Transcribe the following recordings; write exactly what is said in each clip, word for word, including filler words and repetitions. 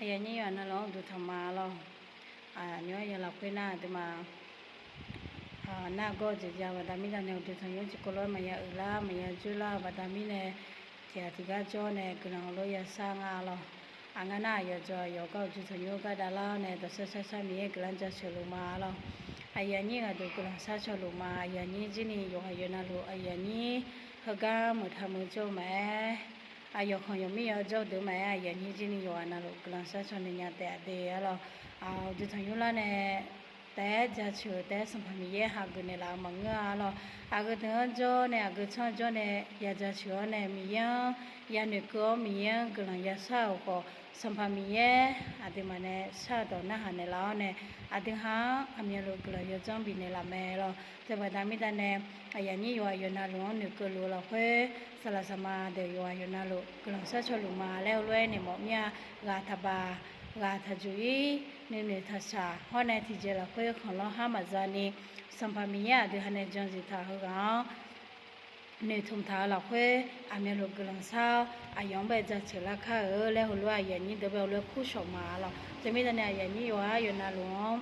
Aqyuif aqnyir yawqha navluf-anr uqduq tanq ma lawr. Aqnymr aqyuif lafkhoer nar aqduimaf nargawr jeq jav-eu baqda mirda nae uqduq tanqnymr tiqkawv lof-aer maqya uiqlar maqya dzoerlar-eu baqda mirnae, tiqghaq tiqgar jawr nae guiqlanq lof yashar nga lawr. Aqngar nar aqyawf jawr aqyawf gar uqduq tanqnymr gar davlar-awr nae dawqshar shar shar Miqyaer guiqlanq jaceuq luf ma lawr. Aqyuif aqnyir ghaqduq guiqlanq shar caw luf ma. Aqyuif aqnyir jir ni yawqghaq yawqha navluf aqyuif aqnyir heugar meuq taq meuq jawr-eu maqaer, aqyawf khanq yawqmir yawqha jawr deuq maqaer, aqyuif aqnyir jir ni yawqghaq navluf guiqlanq shar caw naeq nya taef-a de-ar lawr. Uqduq tanqnymr lar nae taef-aer jaceuq-eu taef-aer Sanqpaq Miqyaer hageuf naeqlaf-eu maqngeur-a lawr. Aqgeu deuq-anr jawr nae aqgeu tsanr jawr nae ya jaceuq-awr nae Miqyaer-anr ya noeqkeuv-awr Miqyaer-anr guiqlanq yashar-euq khawf, Sanqpaq Miqyaer aqduimaf nae shar-eu dawq narhaq naeqlaf-awr nae aqdui ha-anr aqmyanluf guiqlanq yawdzanr bifnaeq laf mae lawr. Teubaqda mirda nae aqyuif aqnyir yawqghaq yawqha navluf-anr noeqkeuv luf-eu lafkhoer saqlaq saqma deuq yawqghaq yawqha navluf guiqlanq shar caw luf ma laer heulof-aer naeq mawf mir-a. Ghaq taqbaq, ghaq taqjuq-ir, nuinoeq taqshaq hawr nae tiqjeq lafkhoer khanqlanr har maqza ni, Sanqpaq Miqyaer aqdui ha nae jan zif taq heughaq-anr noeqtmq taq-eu lafkhoer aqmyanluf guiqlanq shar-awr aqyawf-anr bae jaceuq lar kar-eu laer heulof-aer aqyuif aqnyir deuq bae heulof-aer kurshawq ma lawr. Teumirda nae aqyuif aqnyir yawqghaq yawqha navluf-anr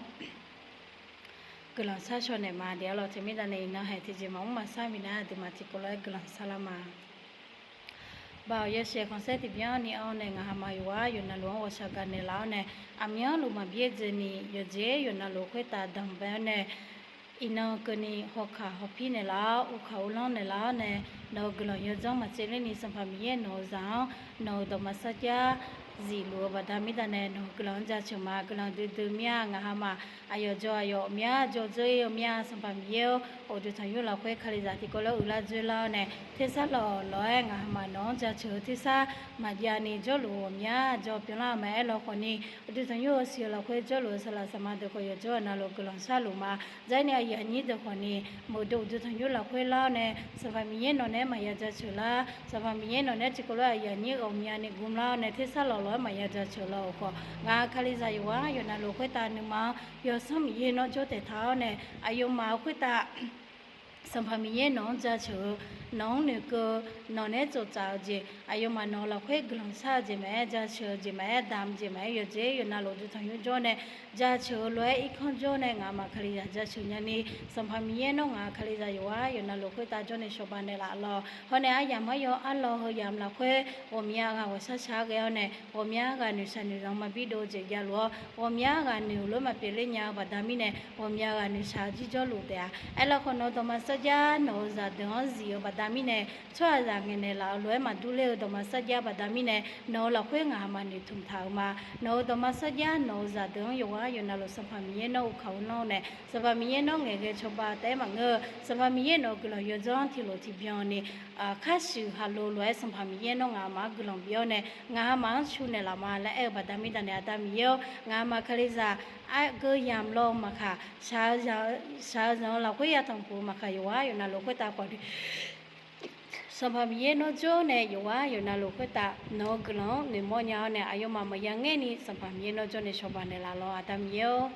guiqlanq shar caw naeq ma de-ar lawr. Teumirda nae iqnan haeq tiqjeq maqmr maqshar minav aqduimaf tiqkawv lof-aer guiqlanq shar lar ma. Baoq yawshaef khanqsaer tiqbyan ni-anr nae ngaq haq ma yawqghaq yawqha navluf-anr ghawqshaq gaq naeqlaf-awr nae aqmyanluf maqbyaer dzaeni yawqjeq yawqha navluf khoertav danqbae-awr nae iqnan keuvni hawkaq hawpir naeqlaf-awr uvkaq uvlanr naeqlaf-awr nae nawq-euq guiqlanq yawdzanr maqtsaevler ni Sanqpaq Miqyaer nawq-eu zaq-anr nawq-euq dawqma sarjax zifluf-eu baqda mirda nae nawq-euq guiqlanq-anr jaceuq ma. Guiqlanq duidui mir-a. Ngaq haq ma aqyawf jawr aqyawf ghawqmya jawr dzoer-ir-eu mir-a. Sanqpaq Miqyaer-or, uqduq tanqnymr lafkhoer kalizaq tiqkawv lof-aer uiqlar dzoerlar-awr nae tersar lawq lawq-aer ngaq haq ma nawq-anr jaceuq-eu tersar maqjav ni jawrluf-eu ghawqmya jawr byanlar-eu maqaer lawr khawf ni, uqduq tanqnymr-eu siq-eu lafkhoer jawrluf-eu saqlaq saqma deuq khawf yawqjawr-eu navluf guiqlanq sharluf ma. Zar ni aqyuif aqnyir deuq khawf ni meuqdov uqduq tanqnymr lafkhoer lar-awr nae Sanqpaq Miqyaer nawq naeq-aer maqya jaceuq lar. Sanqpaq Miqyaer nawq naeq-aer tiqkawv lof-aer aqyuif aqnyir ghawqmyani gmlar-awr nae tersar lawq lawq-aer maqya jaceuq lar-euq khawf, ngaq kalizaq yawqghaq yawqha navluf khoertav nuima yawsanr Miqyaer nawr jawr taeqtaq-awr nae aqyawfmaf-eu khoertav Sanqpaq Miqyaer nawq-anr jaceuq-eu, nawq-anr noeqkeuv-eu, nawq naeq-aer tsoftsaf-eu jeq, aqyawfmaf nawq-eu lafkhoer guiqlanq shar-eu jeq maqaer, jaceuq-eu jeq maqaer, damq jeq maqaer, yawqjeq yawqha navluf uqduq tanqnymr jawr nae jaceuq-eu lof-aer irkanr jawr nae ngaq haq ma kalizaq jaceuq nyani, Sanqpaq Miqyaer nawr ngaq kalizaq yawqghaq yawqha navluf khoertav jawr nae shawba naeqlaf lawq. Hawr nae aryamq aryaw arlawr heu yamq lafkhoer ghawqmya ghaq ghawqshaq shaq ghae-awr nae ghawqmya ghaq noeqshaq noeqzanq maqbi dov-eu jeq javluf-awr, ghawqmya ghaq noeq-eu lof-aer maqpyeuf ler nya-eu baqda mirnae ghawqmya ghaq noeqshaq-eu jir jawrluf taef-a. Aerlawkhawf nawq-eu dawqma sarjax nawq-eu zaqdeuq-anr zif-eu baqda mirnae tsawrhaqzaq ngaeqnaeq laf-eu lof-aer maqdur ler-eu dawqma sarjax baqda mirnae nawq-eu lafkhoer ngaq haq ma noeqtmq taq-euq ma. Nawq-eu dawqma sarjax nawq-eu zaqdeuq-anr yawqghaq yawqha navluf Sanqpaq Miqyaer nawr uvkaq uvlanr-awr nae Sanqpaq Miqyaer nawr ngaeqghae cawba taef-aer maqngeur-eu, Sanqpaq Miqyaer nawq-eu guiqlanq yawdzanr tiqlof tiqbyan ni khar shuif khar lo lof-aer Sanqpaq Miqyaer nawr ngaq haq ma-anr guiqlanq bif-awr nae ngaq haq ma-anr cu naeqlaf ma laer aer-eu baqda mirda nae Aqda Miqyaer-or, ngaq haq ma kalizaq argeu yamq lawr-eu maqkaq, shaq-eu zanq-eu lafkhoer yatanq puq-eu maqkaq, yawqghaq yawqha navluf khoertav khawf ni Sanqpaq Miqyaer nawr jawr nae yawqghaq yawqha navluf khoertav nawq-eu guiqlanq-anr noeqmawr nya-awr nae aqyawfmaf maqya ngaer ni Sanqpaq Miqyaer nawr jawr nae shawba naeqlaf lawq. Aqda Miqyaer-or,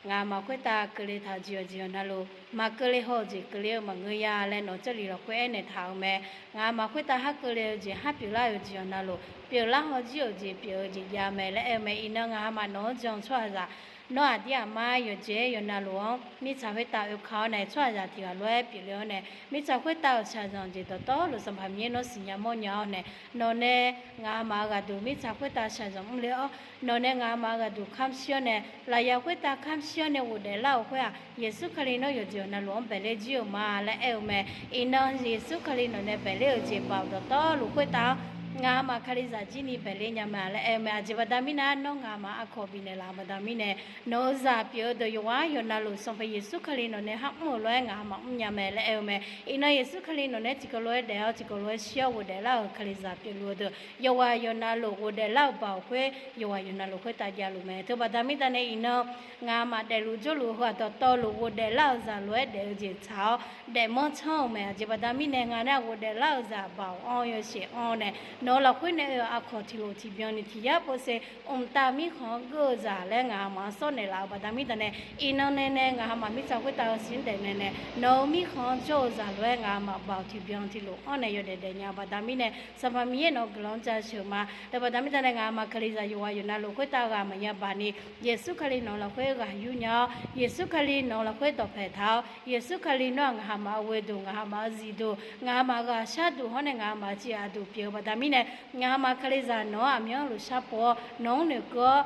ngaq haq ma khoertav keuvle taq-eu jeq yawqjeq yawqha navluf maqkeuvle haw-eu jeq keuvle-eu maqngeur ya laer nawq-eu jarlif lafkhoer aernaeq taq-euq mae. Ngaq haq ma khoertav har keuvle-eu jeq har pyeuflar-euq jeq yawqha navluf pyeuflar haw jir-euq jeq pyeuf-eu jeq jav mae laer aer-eu mae. Iqnan ngaq haq ma nawq-anr jan-eu tsawrhaqzaq nawr aqdir aqmar yawqjeq yawqha navluf-anr mirtsaq khoertav oeka-awr nae tsawrhaqzaq tiq ghaq lof-aer pyeufle-awr nae mirtsaq khoertav-euq shaqzanq jeq dawqtawvluf Sanqpaq Miqyaer nawr siqnya mawrnya-awr nae nawq nae ngaq haq ma-eu ghaq duq mirtsaq khoertav shaqzanq mrle-awr nawq nae ngaq haq ma-eu ghaq duq kamq shir-awr nae lafyaq khoertav kamq shir-awr nae ghofdaef lar-euq khoer-aq, Yeqsur Kali nawr yawqjeq yawqha navluf-anr baefler jir-euq ma laer aer-eu mae. Iqnan Yeqsur Kali nawq nae baefler-euq jeq baoq dawqtawvluf khoertav-anr ngaq haq ma kalizaq jir ni baefler nya ma laer aer-eu mae. Aqjeq baqda mirnae nawr ngaq haq ma aqkawq bifnaeq laf-eu baqda mirnae nawq-eu zaq pyeuf-eu deuq yawqghaq yawqha navluf Sanqpaq Yeqsur Kali nawq nae har mr-euq lof-aer ngaq haq ma mrnya mae laer aer-eu mae. Iqnan Yeqsur Kali nawq nae tiqkawv lof-aer daef-awr tiqkawv lof-aer shir-awr ghofdaef lar-euq kalizaq pyeufluf-eu deuq yawqghaq yawqha navluf ghofdaef lar-euq baoq khoer yawqghaq yawqha navluf khoertav javluf mae. Teubaqda mirda nae iqnan ngaq haq ma daefluf jawrluf heu-aq dawqtawvluf ghofdaef lar-euq zaq lof-aer daef-eu jeq tsaq-awr daefmanr tsanr-euq mae. Aqjeq baqda mirnae ngaq nae ghofdaef lar-euq zaq baoq anr-eu yawshaef anr-awr nae Nawq-eu lafkhoer nae oe-euq aqkawq tiqlof tiqbyan ni tiq yar pov se mqtav mirkhanq-anr geur-eu zaq laer ngaq hamaf-anr sawr naeqlaf-euq baqda mirnae, iqnan nae nae ngaq hamaf mirtsaq khoertav-eu siqnr daef nae nae, nawq-eu mirkhanq-anr jawr-eu zaq lof-aer ngaq hamaf baoq tiqbyan tiqlof-anr nae yawdaef daefnya-eu baqda mirnae, Sanqpaq Miqyaer nawq-eu guiqlanq-anr jaceuq ma. Teubaqda mirnae ngaq hamaf Kalizaq yawqghaq yawqnavluf khoertav ghaq maqya baq ni, Yeqsur Kali nawq-eu lafkhoer ghaq yur nya-awr, Yeqsur Kali nawq-eu lafkhoer dawqpaeq taq-awr, Yeqsur Kali nawr-aq ngaq hamaf-eu ghoeduq, ngaq hamaf-eu zifduq, ngaq hamaf-eu ghaqshar duq hawr nae ngaq hamaf-eu ciqghaq duq pyeuf-eu baqda mirnae, ngaq hamaf Kalizaq nawq-anr aqmyanluf sharpov-awr, nawq-anr noeqkeuv-awr,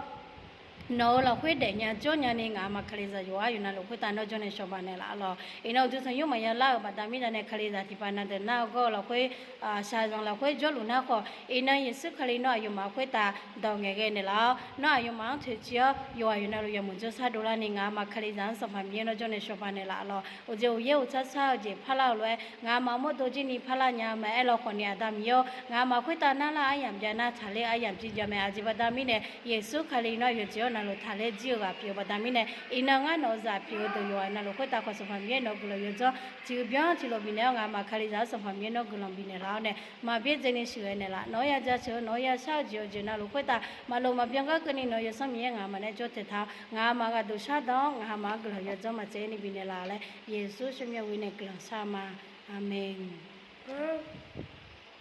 nawq-eu lafkhoer daefnya jawrnya ni ngaq hamaf Kalizaq yawqghaq yawqnavluf khoertav nawr jawr nae shawba naeqlaf lawq. Iqnan uqduq tanqnymr maqya lar-euq baqda mirnae nae Kalizaq tiqpav na deuq nar-eu gawr-eu lafkhoer, shaqzanq lafkhoer jawrluf nar khawf, iqnan Yeqsur Kali nawr aqyawfmaf khoertav dawq ngaeqghae naeqlaf-awr, nawr aqyawfmaf-anr toeqciv-awr yawqghaq yawqnavluf yawmuiq jawrshar dovlar ni ngaq hamaf Kalizaq-anr Sanqpaq Miqyaer nawr jawr nae shawba naeqlaf lawq. Uqjeq uqyaer uqtsar tsar-eu jeq parlar-euq lof-aer ngaq hamaf mawrdo jir ni parlar nya-eu mae. Aerlawkhawf ni Aqda Miqyaer-or, ngaq hamaf khoertav narlar aryamq jav nar taqler-eu aryamq jir jav mae. Aqjeq baqda mirnae Yeqsur Kali nawr yawqjeq-awr navluf taqler jir-eu ghaq pyeuf-eu baqda mirnae, iqnan ngar nawq-eu zaq pyeuf-eu deuq yawqghaq navluf khoertav khawf Sanqpaq Miqyaer nawq-eu guiqlanq yawdzanr tiqbyan tiqlof bifnaeq-awr ngaq hamaf Kalizaq-anr Sanqpaq Miqyaer nawr guiqlanq bifnaeq laf-awr nae, maqbyaer dzaeni sheuqghae naeqlaf. Nawq-anr ya jaceuq-eu nawq-anr ya shar-eu jeq-awr jeq navluf khoertav maqlof maqbyan gar keuvni nawq-eu Yawsanr Miqyaer ngaq hamaf nae jawr taeq taq-awr ngaq hamaf ghaqduq shardan-awr ngaq hamaf-anr guiqlanq yawdzanr maqtsaev ni bifnaeq laf laer Yeqsur shawrmyanr ghoe nae guiqlanq shar ma. Aqmeq.